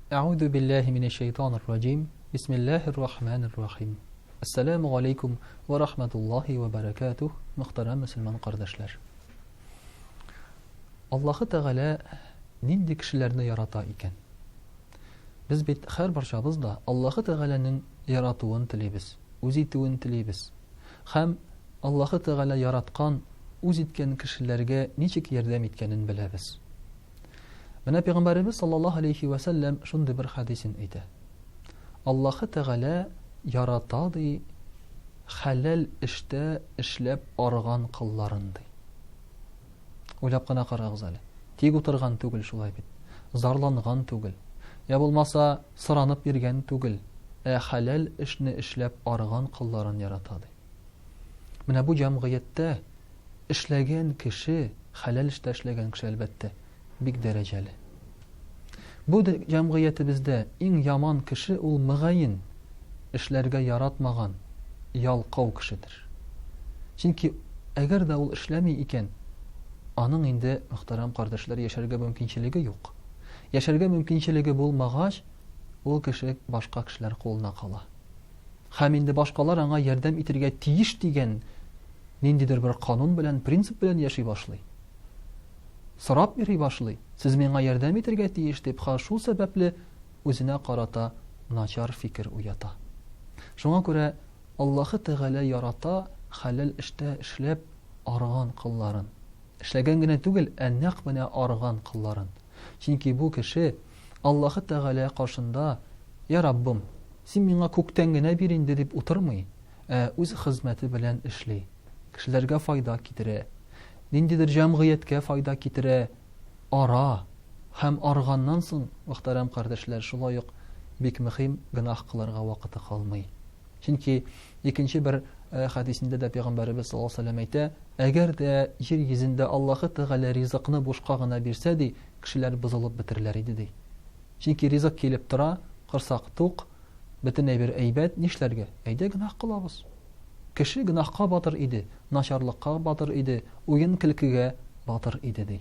Әгъүзу биллаһи минәш шәйтанир раҗим. Бисмиллаһир рахманир рахим. Әссәламү галәйкүм вә рахматуллаһи вә бәрәкәтүһ, мөхтәрәм мөселман кардәшләр. Аллаһы Тәгалә нинди кешеләрне ярата икән? Без бит һәрбарчабыз да Аллаһы Тәгаләнең яратуын телибез, үз итүен телибез. Һәм Аллаһы Тәгалә яраткан, үз иткән кешеләргә ничек ярдәм иткәнен беләбез. Менә Пәйгамбәребез саллаллаһу алейхи вә сәлләм шундый бер хәдисен әйтә. Аллаһы Тәгалә ярата ди хәләл эштә эшләп арыган колларын ди. Уйлап кына карагыз әле. Тик утырган түгел шулай бит. Зарланган түгел. Я булмаса, соранып йөргән түгел, ә хәләл эшне эшләп арыган колларын ярата ди. Менә бу җәмгыятьтә Эшләгән кеше, хәләл эштә эшләгән кеше, әлбәттә, бик дәрәҗәле. Бу җәмгыятебездә иң яман кеше ул, мөгаен, эшләргә яратмаган, ялкау кешедер. Чөнки әгәр дә ул эшләми икән, аның инде, мөхтәрәм кардәшләр, яшәргә мөмкинчелеге юк. Яшәргә мөмкинчелеге булмагач, ул кеше башка кешеләр кулына кала. Һәм инде башкалар аңа ярдәм итергә тиеш дигән ниндидер бер канун белән, принцип белән яши башлый. Сорап йөри башлый, сез миңа ярдәм итергә тиеш дип, ха шул сәбәпле үзенә карата начар фикер уята. Шуңа күрә Аллаһы Тәгалә ярата хәләл эштә эшләп арыган колларын. Эшләгән генә түгел, ә нәкъ менә арыган колларын. Чөнки бу кеше Аллаһы Тәгалә каршында, Я Раббым, син миңа күктән генә бир инде дип утырмый, ә үз хезмәте белән эшли, кешеләргә файда китерә, ниндидер җәмгыятькә файда китерә, ара һәм арганнан соң, мөхтәрәм кардәшләр, шулай ук бик мөһим гөнаһ кылырга вакыты калмый. Чөнки икенче бер хәдисендә дә Пәйгамбәребез саллаллаһу алейһи ва сәлләм әйтә, әгәр дә җир йөзендә Аллаһы Тәгалә ризыкны бушка гына бирсә, ди, кешеләр бозылып бетерләр иде, ди. Чөнки ризык килеп тора, корсак тук, Бөтен әйбер әйбәт, нишләргә? Әйдә гөнаһ кылабыз. Кеше гөнаһка батыр иде, начарлыкка батыр иде, уен-көлкегә батыр иде, ди.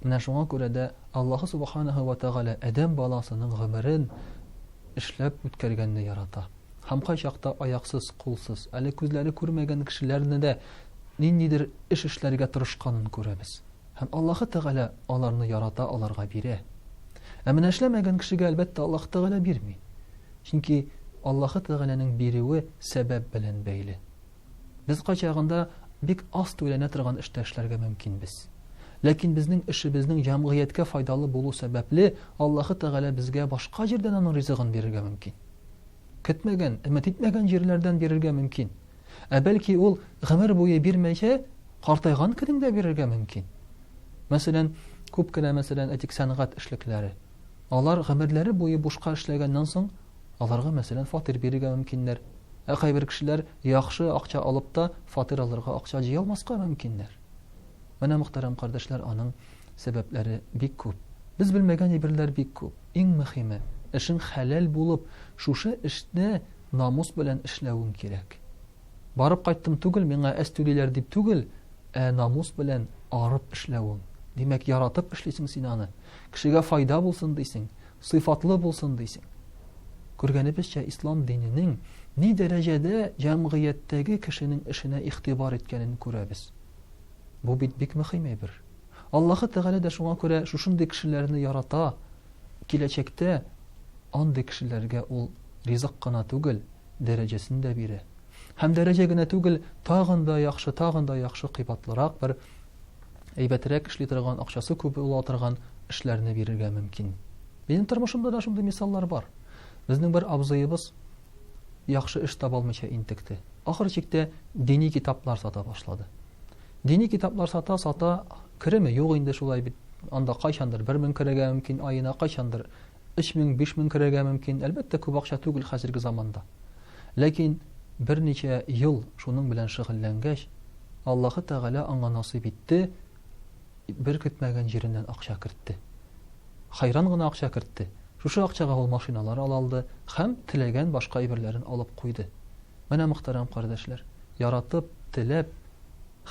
Менә шуңа күрә дә Аллаһы Субханаһу ва Тәгалә адәм баласының гомерен эшләп үткәргәнне ярата. Һәм кайчакта аяксыз, кулсыз, әле күзләре күрмәгән кешеләрне дә ниндидер эш эшләргә тырышканын күрәбез. Һәм Аллаһы Тәгалә аларны ярата, аларга бирә. Ә менә эшләмәгән кешегә, әлбәттә, Аллаһы Тәгалә бирми. Чөнки Аллаһы Тәгаләнең бирүе сәбәп белән бәйле. Без кайчагында бик аз түләнә торган эштә эшләргә мөмкинбез. Ләкин безнең эшебезнең җәмгыятькә файдалы булу сәбәпле, Аллаһы Тәгалә безгә башка җирдән аның ризыгын бирергә мөмкин. Көтмәгән, өмет итмәгән җирләрдән бирергә мөмкин. Ә бәлки ул гомер буе бирмәйчә, картайган көнеңдә бирергә мөмкин. Мәсәлән, күп кенә, мәсәлән, әйтик, сәнгать эшлекләре. Алар гомерләре буе бушка эшләгәннән соң, аларга, мәсәлән, фатир бирергә мөмкиннәр. Ә кайбер кешеләр яхшы акча алып та фатир алырга акча җыя алмаска мөмкиннәр. Менә, мөхтәрәм кардәшләр, аның сәбәпләре бик күп. Без белмәгән әйберләр бик күп. Иң мөхиме, эшең хәләл булып, шушы эшне намус белән эшләвең кирәк. Барып кайттым түгел, миңа әз түлиләр дип түгел, ә намус белән арып эшләвең. Димәк, яратып эшлисең син аны. Кешегә файда булсын дисең, сыйфатлы булсын дисең. Күргәнебезчә, ислам диненең ни дәрәҗәдә җәмгыятьтәге кешенең эшенә игътибар иткәнен күрәбез. Бу бит бик мөхим әйбер. Аллаһы Тәгалә дә шуңа күрә шушындый кешеләрне ярата, киләчәктә андый кешеләргә ул ризык кына түгел, дәрәҗәсен дә бирә. Һәм дәрәҗә генә түгел, тагын да яхшы, тагын да яхшы, кыйбатлырак бер әйбәтрәк эшли торган, акчасы күп була торган эшләрне бирергә мөмкин. Минем тормышымда да шундый мисаллар бар. Безнең бер абзыебыз яхшы эш таба алмыйча интекте. Ахыр чиктә дини китаплар сата башлады. Дини китаплар сата, сата, кереме юк инде шулай бит. Анда кайчандыр 1000 керергә мөмкин аена, кайчандыр 3000, 5000 керергә мөмкин. Әлбәттә, күп акча түгел хәзерге заманда. Ләкин берничә ел шуның белән шөгыльләнгәч, Аллаһы Тәгалә аңа насыйп итте, бер көтмәгән җиреннән акча кертте. Хайран гына акча кертте. Шушы акчага ул машиналар ала алды һәм теләгән башка әйберләрен алып куйды. Менә, мөхтәрәм кардәшләр, яратып, теләп,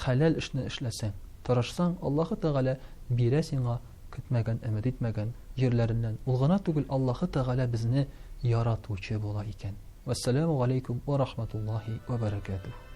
хәләл эшне эшләсәң, тырышсаң, Аллаһы Тәгалә бирә сиңа көтмәгән, өмет итмәгән җирләреннән. Ул гына түгел, Аллаһы Тәгалә безне яратучы була икән. Вәссәламү галәйкүм вә рахматуллаһи вә бәрәкәтүһ.